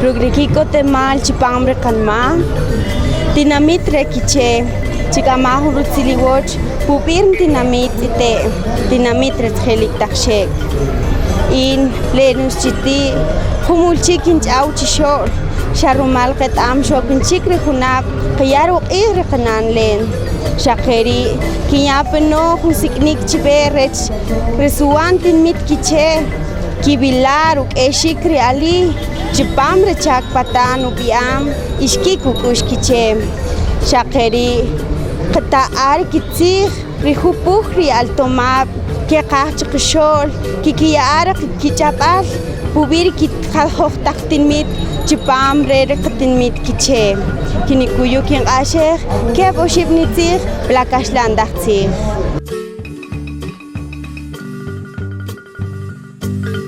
Ruk' ri ki'kotemal chipam ri qanma', tinamit re Quiché, chik'ama' jun rutzil iwoch pub'ir tinamit tz'ite', tinamit rech je'lik taq xek. In, le nuxchiti', jumul chik kinch'aw chixo'l, xa rumal qeta'm xok chik ri junab' qaya uq'ij ri qanan len. Xaq jeri' kinya peno jun sik'inik chiwe rech ri suwan tinmit Quiché, kib'ila' ruk'exik ri ali chupam ri chak patan ub'i'am ixkik uk'u'x Quiché. Xaq jeri' qata'a ri kitzij ri jupuj ri altomab' keqaj chikixo'l kikiya'a ri kich'ab'al puwi' ri kijaljoj taq tinmit chupam re ri qatinmit Quiché. Kinikuyu kinq'axej keb' oxib' nitzij la kaxlan taq tzij.